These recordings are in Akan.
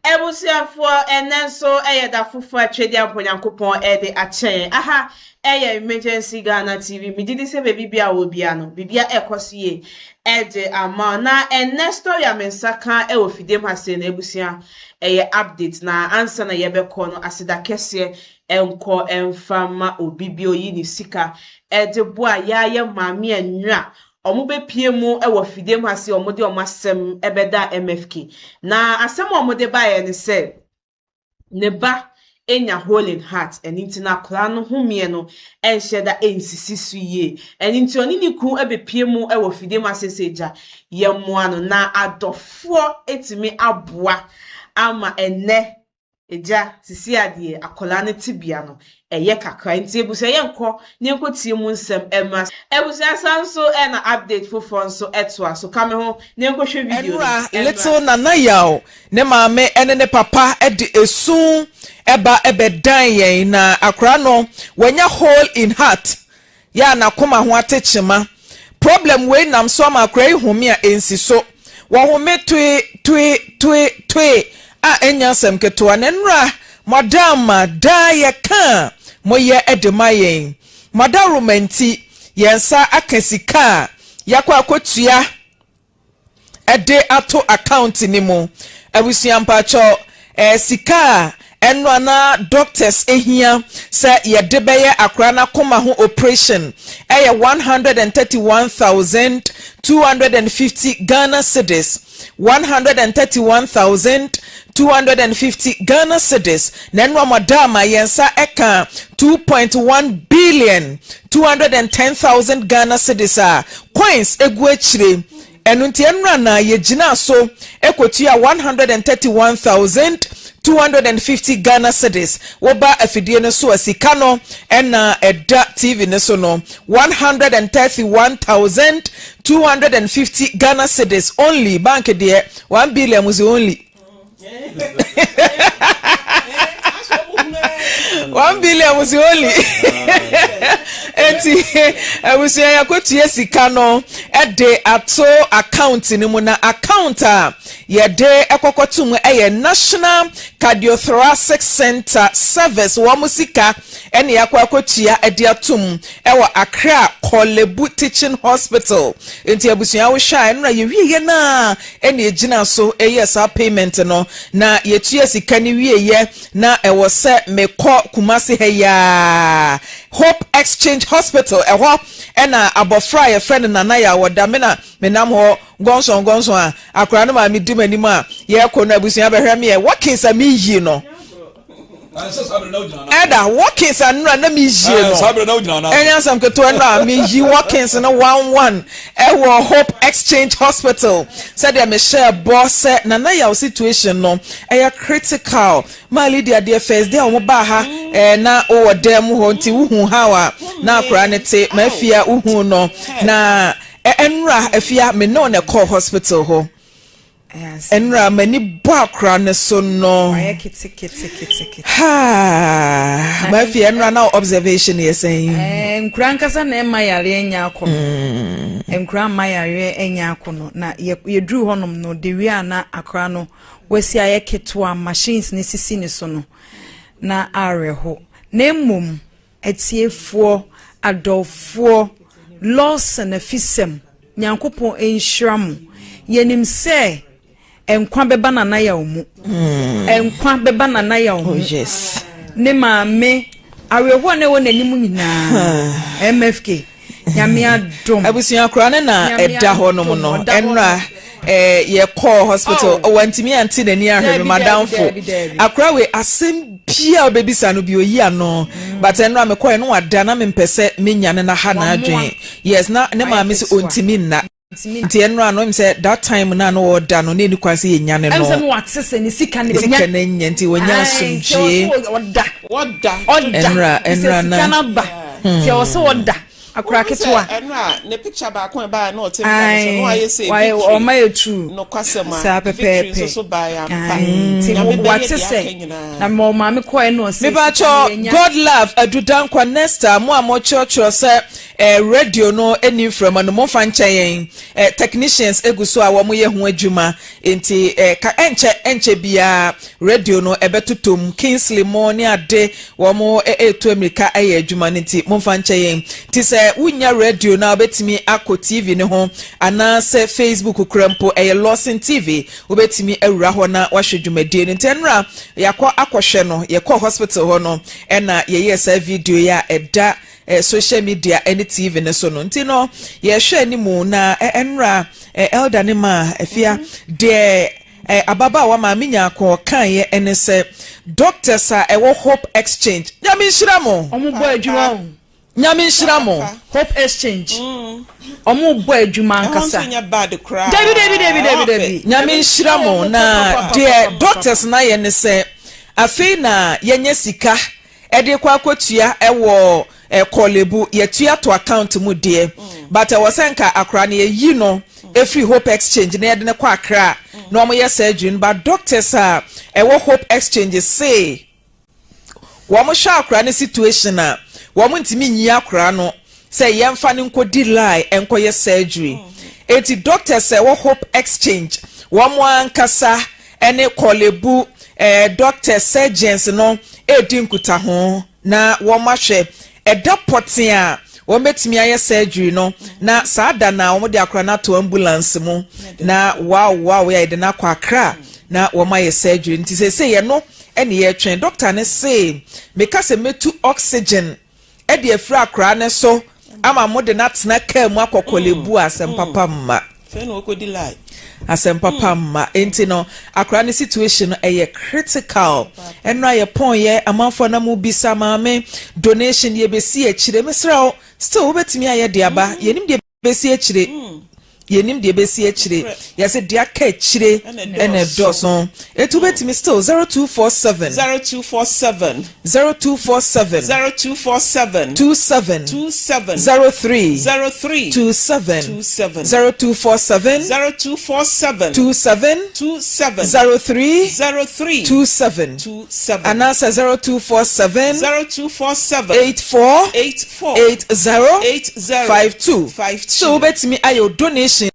Abusuafoɔ, ɛnnɛ nso yɛ da foforɔ a Twedeampɔ Nyankopɔn de akyɛ yɛn. Aha yɛ Emergency Ghana TV. Megye di sɛ baabi biara a wɔ biara no, biribiara ɛrekɔ so yie de ama wo. Na ɛnnɛ story a me nsa ka wɔ fidiem ha sei no, abusua, ɛyɛ update. Na ansa na yɛbɛkɔ no, aseda kɛseɛ nkɔ mfa ma obi bi oyi ne sika de boa yɛa yɛ maame a nnura Wɔbɛpue mu wɔ fidie mu ha se wɔde wɔn asɛm bɛda MFK. Na asɛm a wɔde baeɛ ne sɛ, ne ba anya hole in heart, ɛno nti no akwadaa no homeɛ no nhyɛ da nsisi so yie. Ɛno nti ɔne ne kunu bɛpue mu wɔ fidie mu ha se sɛ gya yɛmmoa no. Na adɔfoɔ atumi aboa ama ɛnnɛ Agya, sisi a deɛ akwadaa no tebea no ɛyɛ kakra nti abusua yɛnkɔ na yɛnkɔ tie mu nsɛm mmra. Abusua san nso na update foforɔ nso toa so. Ka me ho na yɛnkɔ hwɛ video no Ɛnora mmra. Little Nana Yaw ne maame ne ne papa de esu ba bɛdan yɛn na akwadaa no wanya hole in heart Yɛ a n'akoma ho ate kyema. Problem wei nam so ama akora yi home a ɛnsi so. Wɔhome toe toe toe toe a ɛnyɛ asɛm ketewa. Na nnora mo adaama daa yɛka a moyɛ de ma yɛn. Mo adaworoma nti yɛn nsa aka sika a yɛakɔ akɔtua de ato account no mu. Abusua mpakyɛw eh sika a ɛno a na doctors hia sɛ yɛde bɛyɛ akora no akoma ho operation ɛyɛ 131,250 Ghana cedis, 131,250 Ghana cedis, na ɛno a mo ama yɛn nsa ɛka 2.1 billion 210,000 Ghana cedis a coins egu akyire. Ɛno nti ɛnora na yɛgyinaa so kɔtuaa 131,250 Ghana cedis. Woba afidie no so a sika no na ɛda TV no so no, 131,250 Ghana cedis only, bank deɛ 1 billion mu si only. 1 billion musi only. Eti abusua yɛakɔtua sika no de ato account no mu, na account a yɛde ɛkɔkɔto mu ɛyɛ National Cardiothoracic Center Service wɔn sika ɛne yɛakɔ akɔtua de ato mu ɛwɔ Accra Korle Bu Teaching Hospital. Nti abusua wohwɛ a ɛno na yɛwie yɛ naa ɛna ɛgyina so ɛyɛ saa payment no. Na yɛtua sika no wieɛ na ɛwɔ sɛ mekɔ Kumase ha yaa Hope Exchange Hospital, ɛhɔ ɛna abɔfra a yɛfrɛ no Nana yɛ a wɔda me na menam hɔ gɔnsɔn gɔnsɔn a akwaraa no maame di m'anim a yɛrekɔ no. Abusua bɛhwɛ me yɛ walk-ins a meyi no ɛda walk-ins a nnura na meyie no ɛnyɛ asɛm ketewa. Nnura meyi walk-ins no one one ɛwɔ Hope Exchange Hospital sɛdeɛ mehyɛ bɔ sɛ Nana Yaw situation no ɛyɛ critical. Maa Lydia deɛ, first day a wɔn baa ha na wowɔ dan mu hɔ nti wohu how a na akwaraa no te. Maafia wohu no na ɛnura afia me ne na ɛkɔɔ hospital hɔ ɛnura m'ani bɔ akwaraa no so no ha. Maafia, ɛnura na observation yɛ sɛn? Nkura nkasa na ɛma yareɛ nya akɔ no, nkura mma yareɛ nya akɔ no, na yɛduru hɔnom no de wie a na akora no wasi ayɛ ketewa, machines ne sisi ne so no na awerɛho. Na mmom atiefoɔ adɔfoɔ, Lawson afisɛm, Nyankopɔn nhyira mo. Yɛnim sɛ nkwa bɛba Nana Yaw mu, nkwa bɛba Nana Yaw mu. Oh yes. Ne maame awerɛhoɔ na ɛwɔ n'anim nyinaa, MFK, Nyame adom. Abusua, koraa ne na ɛda hɔ nom no ɛnora yɛkɔɔ hospital oh. Wantumi ante n'ani ahwɛ me madamfo akora wei, asɛm bia a ɔbɛbisa no bi oyi ano, but ɛnora mekɔɛ no wada na mempɛ sɛ menya ne na ha n'adwen. Yes, na ne maame sɛ ɔntumi nna nti ɛnora no sɛ that time na no ɔda no na ɛni kwan sɛ yɛnya ne no. Ɛm sɛ wate sɛ ne sika ne sika no nya nti wɔnya asomdwie. Ɔda. Ɔda. Ɛnora na sika no aba nti ɛwɔ sɛ ɔda, akora ketewa. Ɛno a ne picture baako ɛbaa na ɔte mpa no so na wayɛ sɛ victory. Ɔma yɛ true. Nokwasɛm a saa victory pɛpɛɛpɛ. Nso so baa yɛ ampa. Nti Nyame bɛyɛ wate deɛ aka sɛ nyinaa. na ma ɔmaame kɔɛ na ɔsɛ Mebakyɛ God Love Adudankwa Nesta mo a mokyerɛkyerɛ sɛ eh, radio no ɛni mframa no, momfa nkyɛ yɛn. Technicians egu so a wɔn yɛ ho adwuma, nti ka ɛnkyɛ ɛnkyɛ biara radio no ɛbɛtotom. Kingsley mo ne ade wɔn ɛɛtu mmirika ɛyɛ adwuma no, nti momfa nkyɛ yɛn. Nti sɛ wonya radio no a, wobɛtumi akɔ TV ne ho anaasɛ Facebook kura mpo, ɛyɛ Lawson TV, wobɛtumi awura hɔ na wahwɛ dwumadie no. Nti ɛnora yɛakɔ akɔhwɛ no, yɛkɔ hospital hɔ no ɛna yɛyɛ saa video yi a ɛda social media ɛne TV no so no. Nti no yɛhwɛ anim na ɛnora elder ne ma afia deɛ ababaawa Maame Nyaako ɔkaeɛ ɛne sɛ doctors a ɛwɔ Hope Exchange, Nyame nhyira mo. Ɔmo bɔ adwuma o. Nyame nhyira mo. Hope Exchange, ɔmo bɔ adwuma ankasa. Dabi, dabi, dabi, dabi, dabi. Nyame nhyira mo. Na deɛ doctors na yɛ ne sɛ afei na yɛnyɛ sika ɛde kɔ akɔtua ɛwɔ Korle Bu, yɛtua to account mu deɛ, but ɛwɔ sɛ nka akora no yɛyi no efiri Hope Exchange na yɛde no kɔ Accra na wɔn yɛ surgery no. But doctors a ɛwɔ Hope Exchange say wɔn hwɛ akora no situation a, wɔn ntumi nyi akora no sɛ yɛmfa no nkɔdi line nkɔyɛ surgery. Eti doctors a ɛwɔ Hope Exchange, wɔn ankasa ɛne Korle Bu doctors, surgeons no edi nkutaho na wɔn ahwɛ ɛda pɔten a wɔn bɛtumi ayɛ surgery no, na saa da na wɔn de akora no ato ambulance mu na wow yɛ yɛde no akɔ Accra na wɔn ayɛ surgery. Nti sɛ yɛ no ɛne yɛtwɛn doctor ne se meka sɛ mɛtu oxygen ɛde afiri akora ne so ama mo de no atena kaa mu akɔ Korle Bu a, asɛm papa mma. Asɛm papa mma. Nti no akora ne situation no ɛyɛ critical. Ɛno a yɛpɔn yɛ amanfoɔ na mu bisa maame donation yɛbɛsi akyire. Mesrɛ wo, still wobɛtumi ayɛ de aba. Yɛnim deɛ bɛsi akyire, yɛnim deɛ bɛsi akyire. Yɛsɛ deɛ aka akyire ɛna ɛdɔso. Etu wobɛtumi still 0247 0247 0247 0247 27 27 03 03 27 27 0247 0247 27 27 03 03 27 27 anaasɛ 0247 0247 84 84 80 80 52. 52. So wobɛtumi ayɛ o donation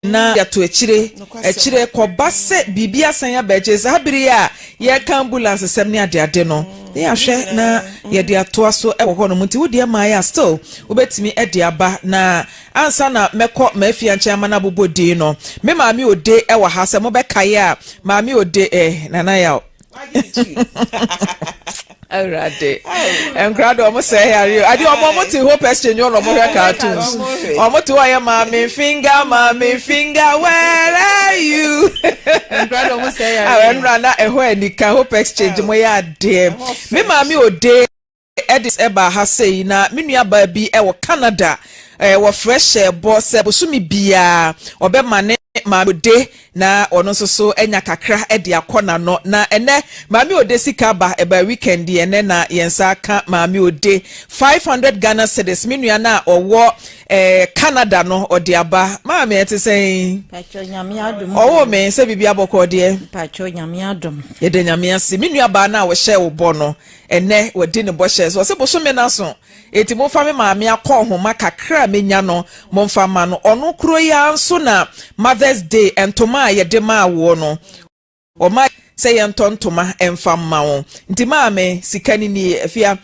na yɛato akyire. Nokwasɛm. Akyire kɔba sɛ biribi asan aba akyire saa bere a yɛka ambulance sɛm ne adeade no ne yɛahwɛ na yɛde atoa so wɔ hɔnom. Nti wodeɛ maa yɛ a, still wobɛtumi de aba. Na ansa na mɛkɔ maafia nkyɛn ama no abobɔ din no, me Maame Ode wɔ ha. Sɛ mobɛkaeɛ a, Maame Ode Nana Yaw. Awurade, nkura de ɔmo sɛ yare o ade ɔmo te Hope Exchange ɔno ɔmo hwɛ cartoons, ɔmo te hɔ yɛ "Maame finger, maame finger, where are you?" Nkura de ɔmo sɛ yare. Awɔ nwura na ɛhɔ anika. Hope Exchange, mo yɛ adeɛ. Me Maame Ode ɛde ɛba ha sei na me nua baa bi ɛwɔ Canada, wɔfrɛ hyɛ bɔ sɛ bosome biara ɔbɛma ne Maame Ode na ɔno nso so anya kakra de akɔ n'ano. Na ɛnɛ Maame Ode sika ba ɛba weekend yi, ɛnɛ na yɛn nsa aka Maame Ode 500 Ghana cedis. Me nua no a ɔwɔ Canada no ɔde aba. Maame, ɛte sɛn? Mpatwɔ, Nyame adom. Ɔwɔ me sɛ biribi abɔkɔ deɛ. Mpatwɔ, Nyame adom. Yɛda Nyame ase. Me nua baa no a wɔhyɛ wo bɔ no, ɛnɛ wɔdi ne bɔhyɛ so. Ɔsɛ bosome no so eti momfa me maame akɔ nhoma kakra a menya no, momfa ma no. Ɔno kuro yi ara nso na Mother's Day ntoma a yɛde maa woɔ no, ɔma sɛ yɛntɔ ntoma ɛmfa mma wo. Nti maame, sika ni nie. Afia,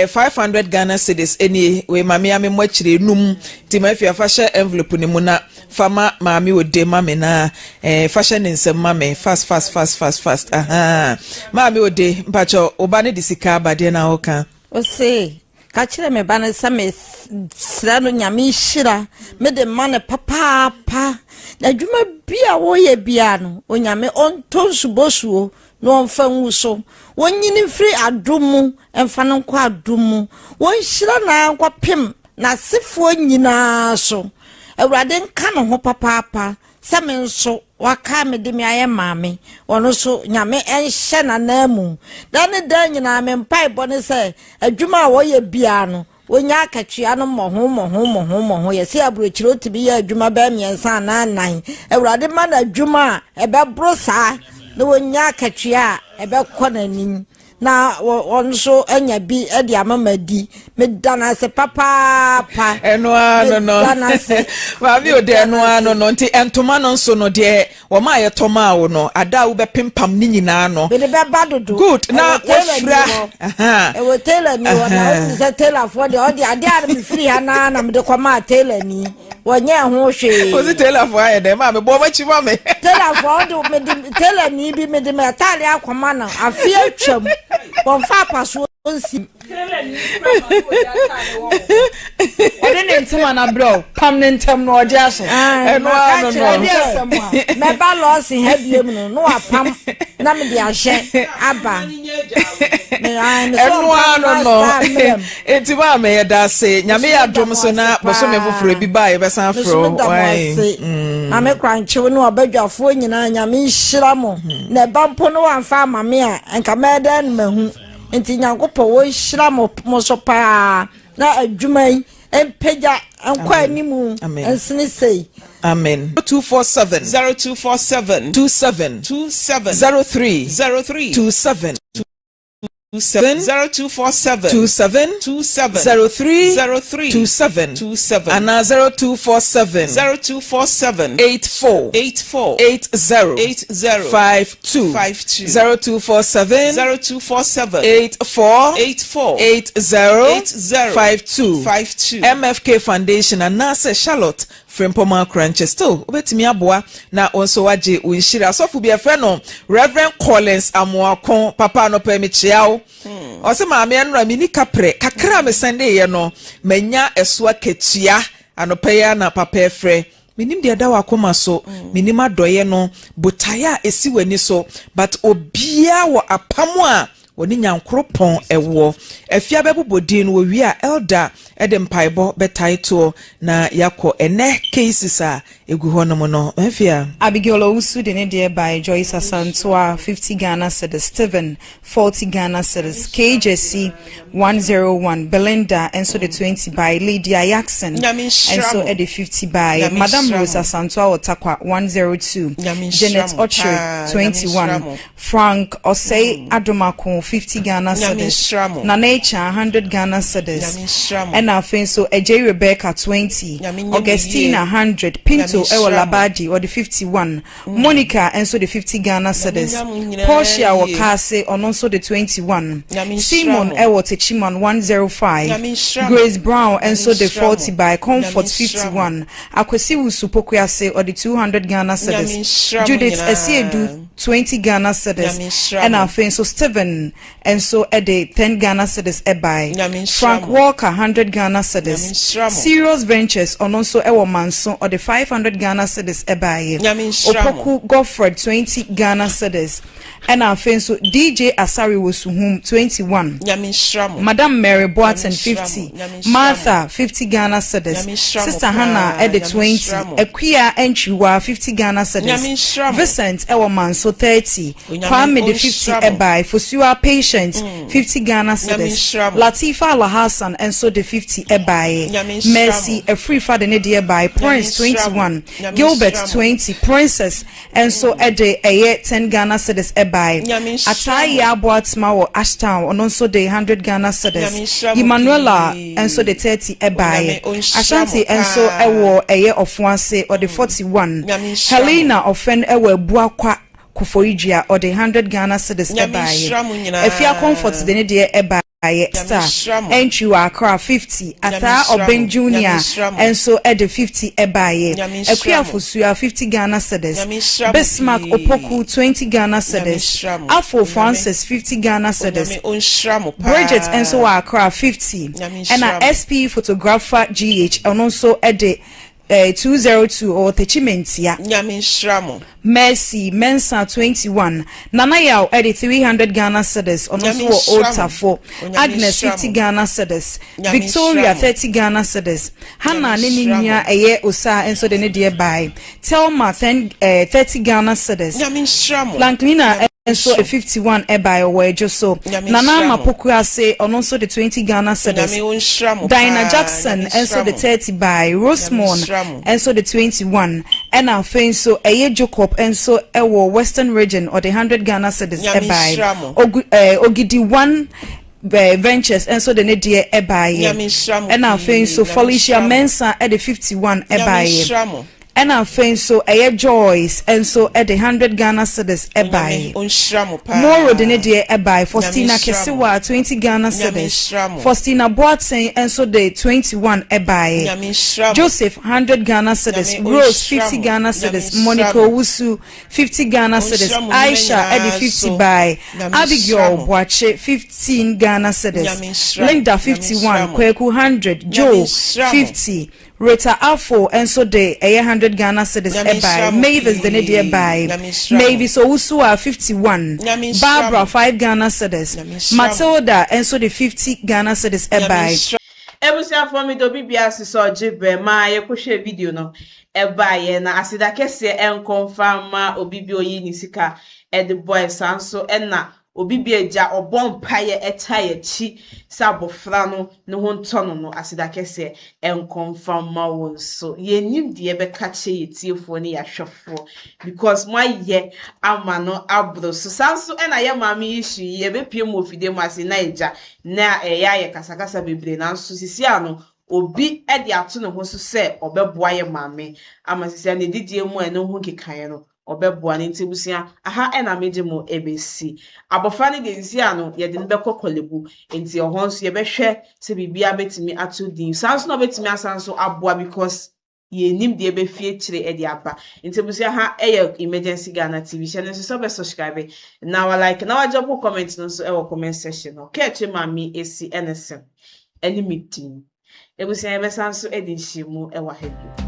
500 Ghana cedis nie. Wei maame ame mo akyire num. Nti ma Afia fa hyɛ envelope ne mu na fa ma Maame Ode ma me na fa hyɛ ne nsam ma me fast, fast, fast, fast, fast. Aha, Maame Ode, mpakyɛ ɔba ne de sika aba deɛ na ɔka. Ose ka kyerɛ me ba no sɛ mesrɛ no Nyame nhyira mede ma no papaapa na adwuma bi a wɔyɛ bia no, Onyame ɔntɔ nsubɔsuo na ɔmfa ngu so, wɔnyini mfiri adom mu mfa no nkɔ adom mu, wɔnhyira na nkɔpem n'asefoɔ nyinaa so. Awurade nka ne ho papaapa sɛ me nso waka me de me ayɛ maame. Ɔno nso Nyame ɛnhyɛ n'anan mu da ne da nyinaa. Me mpaebɔ ne sɛ adwuma a wɔyɛ biara no, wonya akatua no mmɔho mmɔho mmɔho mmɔho. Yɛsɛ aburokyire otumi yɛ adwuma bɛɛ mmiɛnsa anaa nnan. Awurade ma no adwuma a ɛbɛboro saa na wonya akatua a ɛbɛkɔ n'anim. na wɔn nso anya bi de ama ma di. Meda no ase papaapa. Ɛno ara no no. Meda no ase. Maame ode ɛno ara no no. Nti ntoma no nso no deɛ wɔn a yɛtɔ maa wo no ada a wobɛpempam ne nyinaa no. Mede bɛba dodo. Good na Ɛwɔ tailor ni wafira. hɔ. Aha. Ɛwɔ tailor ni hɔ na wonim sɛ tailorfoɔ deɛ ɔde adeɛ a mefiri ha naa na mede kɔmaa tailor ni. Wɔnyɛɛ ho hwee. Osi tailorfoɔ ayɛ dɛ maame bɔ wɔn akyi ma me. Tailorfoɔ ɔde mede tailor ni bi mede me ataade akɔma no afe atwam wɔmfa apasoɔ nsi. Ɔde ne ntoma no abrɛ wo, pam ne ntɛm na ɔgye ahyɛ. Ɛno ara no no. Ɛde asɛm a. Mɛba lɔɔse ha biom no na wapam na mede ahyɛ aba. Ɛno ara no no. Enti maame yɛda ase. Nyame yɛ adom so na bosome foforɔ ebi ba a yɛbɛsan afrɛ wo. Mesome da mo ase. Maame Krankyew ne ɔbadwafoɔ nyinaa Nyame nhyira mo. Na ɛba mpo no wamfa ama me a nka mɛyɛ dɛn na mahu. Nti Nyankopɔn wɔnhyira mo mo so paa na adwuma yi mpagya nkɔ anim nsene sei. Amen. 0247. 0247. 27. 27. 03. 03. 27. 27. 0247. 27. 27. 03. 03. 27. 27. Anaa 0247. 0247. 84. 84. 80. 80. 52. 52. 0247. 0247. 84. 84. 80. 80. 52. 52. MFK Foundation anaasɛ Charlotte Frimpong Akrankyɛ still wobɛtumi aboa na wo nso woagye wo nhyira. Asɔfo bi yɛfrɛ no Rev. Collins Amoako papa anɔpa yi mekyea wo. Ɔse maame ɛnora menni kaprɛ kakra a mesɛndeeɛ no manya ɛso akatua anɔpa yi ara na papa ɛfrɛ. Menim deɛ ɛda w'akoma so, menim adɔeɛ no, botaeɛ a ɛsi w'ani so, but obiara wɔ apam a wɔne Nyankoropɔn wɔ. Afie abɛbobɔ din no, wɔwie a Elder de mpaebɔ bɛtae toɔ na yɛakɔ ɛnnɛ cases a ɛgu hɔnom no. Mafia. Abigail Owusu de ne deɛ bae, Joyce Asantewaa, 50 Ghana cedis, Stephen, 40 Ghana cedis, Kay Gyasi, 101, Belinda nso de 20 bae, Lydia Yackson Nyame nhyira nso mo. de 50 bae, Nyame Madam nhyira Rose mo. Asantewaa wɔ Tarkwa, 102, Nyame nhyira Janet mo Okyere, paa. Nyame nhyira 21, mo. Frank Osei Adomako, 50 Ghana Nyame cedis, nhyira mo. Nana Ekyan, 100 Ghana cedis, Nyame nhyira mo. ɛna afei nso Adjei Rebecca, 20, Nyame nyɛ mo Augustina, yie. 100, Pinto Nyame ɛwɔ nhyira mo. Labadi, ɔde 51, Monica nso de 50 Ghana cedis, nya mo nyinaa Portia wɔ yie. Kaase, ɔno nso de 21, Nyame nhyira Simon mo. ɛwɔ Techiman, 105, Nyame nhyira mo. Grace Brown Nyame nso de nhyira mo. 40 by Comfort Nyame nhyira mo. 51, Akwasi Wusu Pokuase ɔde 200 Ghana Nyame cedis, nhyira mo Judith nyinaa. Asiedu 20 Ghana cedis, Nyame nhyira ɛna mo. afei nso Stephen nso de 10 Ghana cedis bae, Nyame nhyira Frank mo. Walker 100 Ghana cedis, Nyame nhyira mo. Serious Ventures ɔno nso wɔ Manso ɔde 500 Ghana cedis baeɛ, Nyame nhyira mo. Opoku Godfred 20 Ghana cedis, ɛna afei nso DJ Asare wɔ Suhum 21. Nyame nhyira mo. Madam Mary Boateng Nyame nhyira mo. 50, Nyame nhyira mo. Martha 50 Ghana cedis, Nyame nhyira mo Sister Hannah paa. de Nyame 20, nhyira mo. Akua Antwiwa 50 Ghana cedis, Nyame nhyira mo. Vincent ɛwɔ Manso 30, Onyame Kwame de 50 ɔnhyira mo. ɛbae, Fosua Patient 50 Ghana Nyame cedis, nhyira mo. Latifa Alhassan nso de 50 ɛbaeɛ, Nyame nhyira Mercy mo. Afrifa de ne deɛ bae, Prince nhyira mo. 21, Nyame Gilbert nhyira mo. 20, Princess nso de ɛyɛ 10 Ghana cedis ɛbae, Nyame nhyira Ataa mo. Yaa Boatema wɔ Ashtown, ɔno nso de 100 Ghana cedis, Nyame nhyira mo Emmanuela pii. nso de 30 ɛbaeɛ, Onyame ɔnhyira Ashanti mo nso paa. ɛwɔ ɛyɛ Ɔfoase, ɔde 41, Nyame nhyira mo. Helena Ɔfɛn ɛwɔ Abuakwa Koforidua, ɔde 100 Ghana cedis Nyame ɛbaeɛ, nhyira mo nyinaa. Afia Comfort de ne deɛ ɛbaeɛ, Nyame Star nhyira mo. Entry wɔ Accra 50, Nyame Ataa nhyira Ɔbɛn mo. Junior Nyame nhyira mo. nso de 50 ɛbaeɛ, Nyame nhyira Akua mo. Fosua 50 Ghana cedis, Nyame nhyira mo Bismarck pii. Opoku 20 Ghana Nyame cedis, nhyira mo. Afo Onyame- Francis 50 Ghana cedis, Onyame ɔnhyira mo paa. Bridget nso wɔ Accra 50, Nyame nhyira ɛna mo. SP Photographer GH ɔno nso de 202 ɔwɔ Techimantia. Nyame nhyira mo. Mercy Mensah 21, Nana Yaw de 300 Ghana cedis, ɔno nso Nyame wɔ Old nhyira mo. Tafo, Onyame Agnes nhyira 50 mo. Ghana cedis, Nyame Victoria nhyira mo. 30 Ghana cedis, Hannah Nyame ne ne nhyira nua mo. ɛyɛ Osaa nso de ne deɛ bae, Thelma 10, 30 Ghana cedis, Nyame nhyira mo. Franklina. Nso 51 ɛbae ɔwɔ adwo so. Nana Ama Poku Ase ɔno nso de 20 Ghana cedis. Dinah Jackson nso de 30 bae. Rosemond nso de 21. Ɛna afei nso ɛyɛ Jacob nso ɛwɔ Western Region ɔde 100 Ghana cedis ɛbae. Ogu eh, Ogidi One eh, Ventures nso de ne deɛ ɛbaeɛ. Ɛna afei nso Felicia Mensah ɛde 51 ɛbaeɛ. Ɛna afei nso ɛyɛ Joyce nso de hundred Ghana cedis bae. Moro de ne deɛ bae, Faustina Kesewa 20 Ghana cedis, Faustina Boateng nso de 21 bae, Joseph hundred Ghana cedis, Rose 50 Ghana cedis, Monica Owusu 50 Ghana cedis, Aisha de 50 bae, Abigail Boakye 15 Ghana cedis, Linda 51, Kwaku 100, Joe 50, Rita Afful nso de ɛyɛ 100 Ghana cedis bae, Mavis de ne deɛ bae, Mavis Owusuaa 51, Barbara 5 Ghana cedis, Matilda nso de 50 Ghana cedis bae. Abusuafoɔ medɔ obi biara ase sɛ ɔgye brɛ maa yɛkɔhwɛ video no ɛbaeɛ. Na aseda kɛseɛ ɛnkɔ mfa ma obi bi oyi ne sika ɛde bɔɛ. Saa nso ɛna obi bi agya ɔbɔ mpaeɛ ɛta yɛkyi sɛ abɔfra no ne ho ntɔ no. Aseda kɛseɛ ɛnkɔ mfa ma wo nso. Yɛnim deɛ ɛbɛka kyerɛ yɛ tiefoɔ ne yɛahwɛfoɔ because moayɛ ama no aboro so. Saa nso ɛna yɛ maame yi hyi yi yɛbɛpie mu wɔ fidie mu ase na agya na ɛyɛ ayɛ kasakasa bebree, nanso sisi ano obi de ato ne ho so sɛ ɔbɛboa yɛ maame ama sisi a ne didie mu a ɛno ho nkekaeɛ no ɔbɛboa ne. Nti abusua, aha ɛna megye mo ɛbɛsi. Abɔfra no deɛ, sisi ano yɛde no bɛkɔ Korle Bu, nti ɔhɔ nso yɛbɛhwɛ sɛ biribiara bɛtumi ato din. Saa nso na ɔbɛtumi asan so aboa because yɛnim deɛ ɛbɛfie akyire ɛde aba. Nti abusua, ha ɛyɛ Emergency Ghana TV. Hyɛ no nso sɛ ɔbɛ subscribe na wa like na wa drop comment no nso ɛwɔ comment section no. Kɛɛkye maame esi ɛne sɛm ɛne me din. Abusua, yɛbɛsan so ɛde nhyiamu ɛwɔ ha bio.